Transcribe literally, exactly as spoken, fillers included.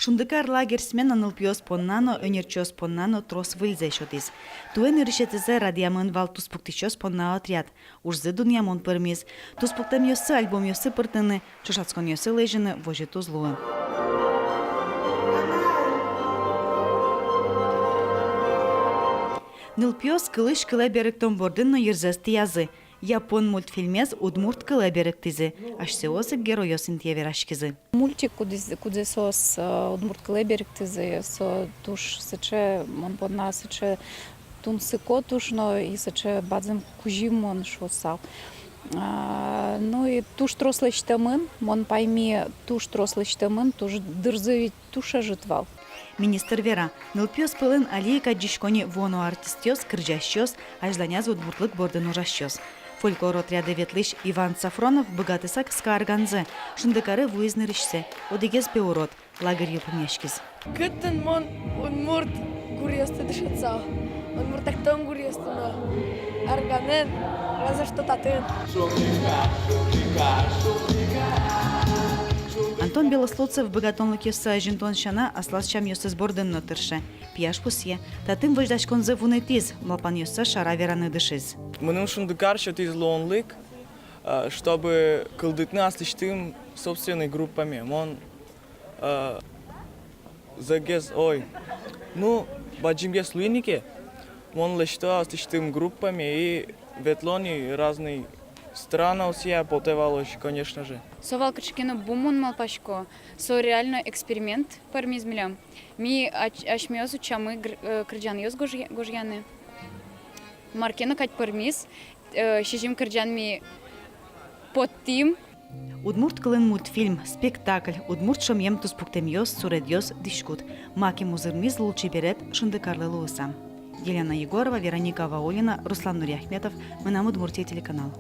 «Шундыкар» лагерь смена нылпиос понна но, ӧнерчиос понна но трос выльзэ сётӥз. Туэ нырысетӥзэ радъямын вал туспуктӥсьёс понна отряд. Ужзы дунъямон пӧрмиз. Туспуктэмъёссы альбомъёсы пыртыны, ӵошатсконъёсы лэзьыны возьыт уз луы. Нылпиос кылысь кылэ берыктон бордын но йырзэс тӥязы. Япон мультфильмез удмурт кылэ берыктӥзы. Асьсэос ик геройёс интые вераськизы. Мультик, кудӥз-, кудзэ соос, э, удмурт кылэ берыктӥзы, со туж сыӵе, мон понна сыӵе тунсыко туж но, и сыӵе бадӟым кузьым, мон шуысал. А, ну и туж трос лэсьтэмын, мон пайми, туж трос лэсьтэмын, туж дырзы ведь туж ӧжыт вал. Министр вера, нылпиос пӧлын али ик адӟисько ни вуоно артистъёс, кырӟасьёс, азьланяз удмуртлык бордын ужасьёс. Фольклор отрядэ ветлӥсь Иван Сафронов быгатыса кыска арганзэ, Шундыкаре вуиз нырысьсэ, одӥгез пе урод, лагерь йылпумъяськиз. Кытын мон удмурт гуръёсты дышетсал, удмуртэктон гуръёсты но, арганэн, разве что татын. Антон Белослудцев быгатонлыкъёссэ азинтон сяна аслаз сямъёсыз бордын но тырше. Пияш пусъе, татын возьдаськонзэ вунэтӥз, малпанъёссэ шара вераны дышиз. Мыным Шундыкар сётӥз луонлык, э, чтобы кылдытыны аслэсьтым собственной группаме. Мон, э, зӧкгес, ой, ну, бадӟымгес луи ни ке, мон лэсьто аслэсьтым группаме и ветло ни разной странаосъя, потэ валозь, конечно же. Со вал кыӵе ке но бум, мон малпасько. Со реально эксперимент пӧрмиз милям. Ми ач-, асьмеос утчамы гр-, э, кырӟанъёс гожъя-, гожъяны. Мар ке но кадь пӧрмиз, э, сизьым кырӟан ми поттӥм. Удмурт кылын мультфильм, спектакль, удмурт шӧмъем туспуктэмъёс, суредъёс, дӥськут. Макем узырмиз лулчеберет Шундыкарлы луыса. Елена Егорова, Вероника Ваулина, Руслан Нуриахметов, «Мынам Удмуртие» телеканал.